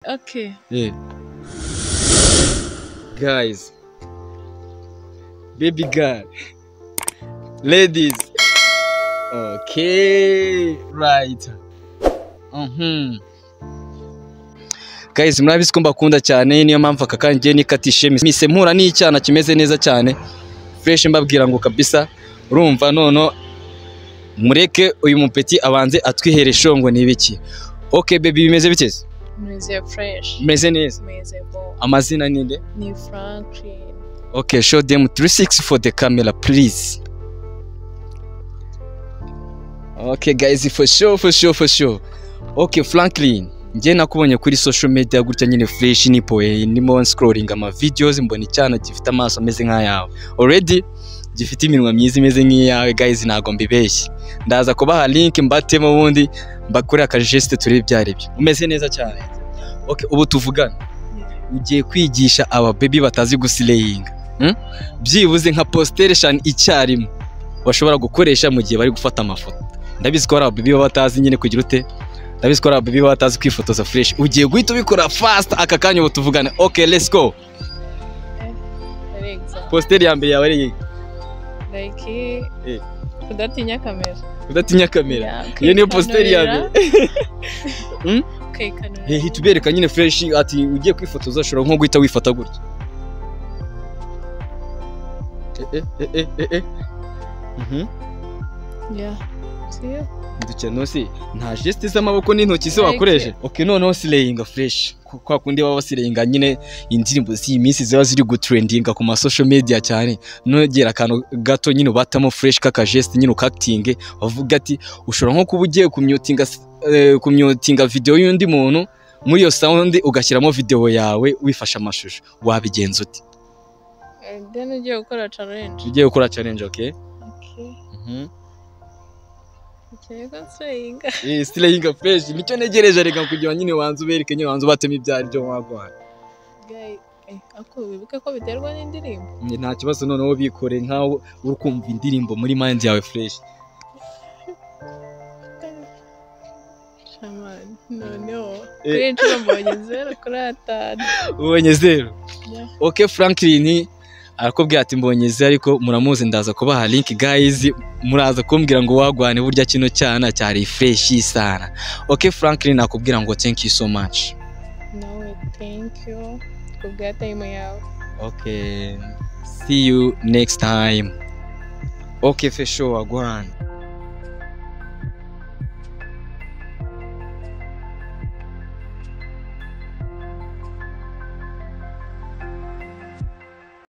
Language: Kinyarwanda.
Okay. Yeah. Guys, baby girl, ladies, okay, right. Guys, murabizi ko mbakunda cyane, niyo mpamvu aka kanya ngiye nikatishe mise mpura n'icyana kimeze neza cyane fresh, mbabwira ngo kabisa urumva nono mureke uyu mupeti abanze atwihere shongo nibiki. Okay baby, bimeze bite? Meze fresh. Meze neza. Meze bo. Amazina ninde? Ni Franklin. Okay, show them 360 for the camera please. Okay guys, for sure, for sure, for sure. Okay Franklin, ngiye nakubonye kuri social media gutya nyine fresh ni poe ndimo scrolling ama videos mbona icyana gifite amaso ameze nk'ayawe. Already gifite iminwa myiza imeze nk'iyawe guys, ntago mbibeshye. Ndaza kubaha link mbatemo ubundi mbakore aka geste turi byaribyo. Umeze neza cyane. Okay, ubu tuvugana. Ugiye kwigisha aba baby batazi gusilayinga. Byibuze nka postere eshanu icyarimwe bashobora gukoresha mu gihe bari gufata amafoto. Ndabizi ko hari aba baby baba batazi nyine kugira ute. Ndabizi ko hari aba baby baba batazi kwifotoza fresh. Ugiye guhita ubikora fast aka kanya ubu tuvugane. Okay, let's go. Postere ya mbere yawe ari iyi. Like kudatinya kamera. Kudatinya kamera. Iyo niyo postere ya mbere. Hita ubereka nyine fresh ati ugiye kwifotoza ushobora nko guhita wifata gutya. Yeah. See? Dukeno si nta geste z'amaboko n'intoki se wakoreshe. Okay, noneho silayinga fresh. Kwa kundi baba silayinga nyine indirimbo z'iyi minsi ziba ziri gutrendinga ku ma social media cyane. Nogera akantu gato nyine ubatamo fresh kaka geste nyine ukactinge bavuga ati ushobora nko kuba ugiye kumyutinga video y'undi muntu muri iyo sound ugashyiramo video yawe wifasha amashusho, wabigenza ute? Then ugiye gukora challenge. Ugiye gukora challenge, okay? Okay. Okay, silayinga fresh nicyo negereje reka kugira nyine wanze ubereke nyine wanze ubateme ibyari byo wagwana. Guy, ako wibuke ko biterwa n'indirimbo. Nta kibazo, noneho bikore nkaho uri kumva indirimbo muri mind yawe fresh. Shaman, no. Kuri inshuro mbonye 0 kuri 5. Ubonye 0. Okay Franklin arakubwira ati mbonye 0 ariko muramuzi ndaza kubaha link guys, muraza kumbwira ngo wagwane burya kino cyana cyari fresh sana. Okay Franklin nakubwira ngo thank you so much. No, thank you. Kubwa time yawe. Okay, see you next time. Okay for sure, wagwane.